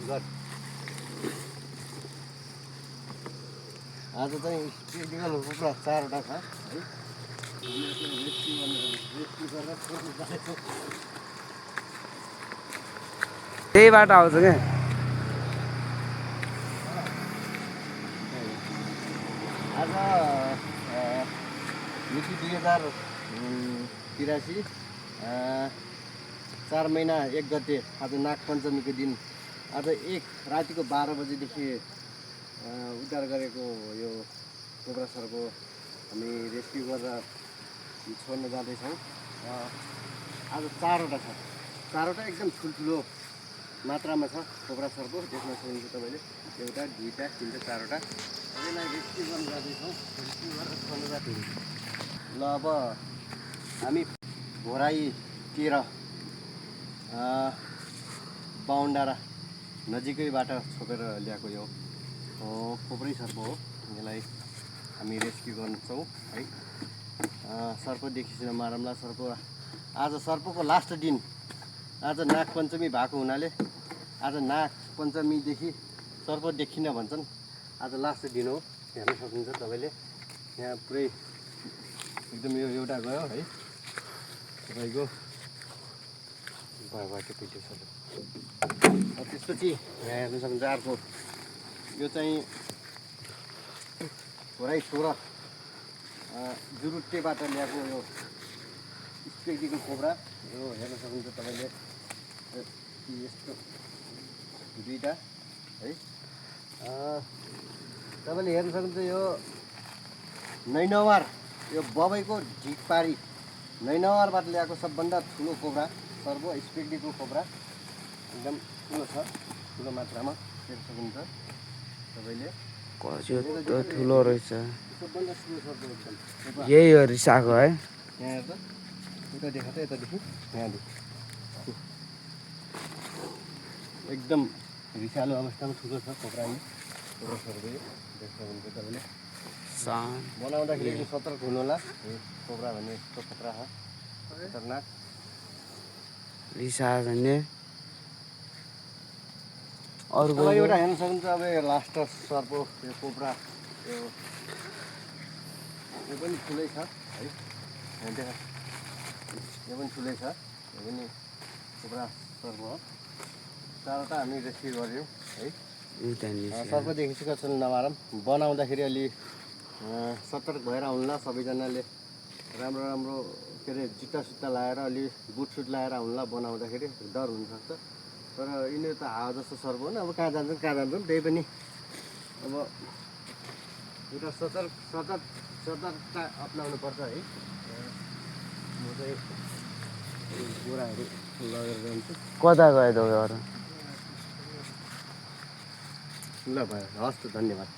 गर आज चाहिँ क्रिटिकल कुखुरा 4वटा छ है। रेस्क्यु गरेर खोज्नु परेको। त्यही बाटो आउँछ क्या। आज मिति 2083 4 महिना 1 गते आज नागपञ्चमीको दिन आज रातिको 12 बजेदेखि उद्धार गरेको यो कोब्रा सर्पको हामी रेस्क्यु गरेर छोड्न जाँदैछौँ। आज 4वटा छ। 4वटा एकदम ठुल्ठुलो मात्रामा छ कोब्रा सर्पको। देख्न सक्नुहुन्छ तपाईँले 1 2 3 4 4वटा। यसलाई रेस्क्यु गर्न जाँदैछौँ। रेस्क्यु गरेर छोड्न जाँदैछौँ। ल अब हामी घोराई 13 बाहुनडाँडा नजिकैबाट छोपेर ल्याएको यो कोब्रै सर्प हो। यसलाई हामी रेस्क्यु गर्छौँ है। सर्प देखिसिन मारौँला। सर्प आज सर्पको लास्ट दिन। आज नागपञ्चमी भएको हुनाले आज नागपञ्चमीदेखि सर्प देखिन भन्छन्। आज लास्ट दिन हो। हेर्न सक्नुहुन्छ तपाईँले यहाँ पुरै एकदम यो एउटा गयो है तपाईँको भयो त्यो पिट्यो सर्प। त्यसपछि यहाँ हेर्न सक्नुहुन्छ अर्को यो चाहिँ घोराई 16 जुरुट्टेबाट ल्याएको यो स्पेक्टिकल कोब्रा। यो हेर्न सक्नुहुन्छ तपाईँले यस्तो 2टा है। तपाईँले हेर्न सक्नुहुन्छ यो नैनवार यो बबैको ढिकपारी नैनवारबाट ल्याएको सबभन्दा ठुलो कोब्रा सर्प स्पेक्टिकल कोब्रा। एकदम ठुलो छ। ठुलो मात्रामा हेर्न सक्नुहुन्छ तपाईँले। कस्तो ठुलो रहेछ। सबभन्दा ठुलो सर्प एकदम। यही हो रिसाको है। यहाँ हेर्दा उता देखा त यतादेखि यहाँदेखि एकदम रिसालो अवस्थामा ठुलो छ कोब्रा। कोब्रा सर्प यो देख्न सक्नुहुन्छ तपाईँले। बनाउँदाखेरि एकदम सतर्क हुनु होला। कोब्रा भन्ने यस्तो खतरा छ, खतरनाक रिसा भन्ने अरू अब एउटा हेर्न सक्नुहुन्छ। अब यो लास्ट सर्प यो कोब्रा यो पनि ठुलै छ है। यो पनि ठुलै छ। यो पनि कोब्रा सर्प हो। 4वटा हामी रेस्क्यु गऱ्यौँ है। सर्प देखिसकेपछि नमारौँ। बनाउँदाखेरि अलि सतर्क भएर आउनुला। सबैजनाले राम्रो राम्रो के अरे जुत्ता सुत्ता लगाएर अलि बुटसुट लगाएर आउनुला। बनाउँदाखेरि डर हुनसक्छ। तर यिनीहरू त हावा जस्तो सर्प हो नि। अब कहाँ जान्छन् त्यही पनि अब एउटा सतर्कता अप्नाउनु पर्छ है। म चाहिँ बोराहरू लगेर जान्छु। कता गयो तपाईँहरू? ल भयो, हस् त, धन्यवाद।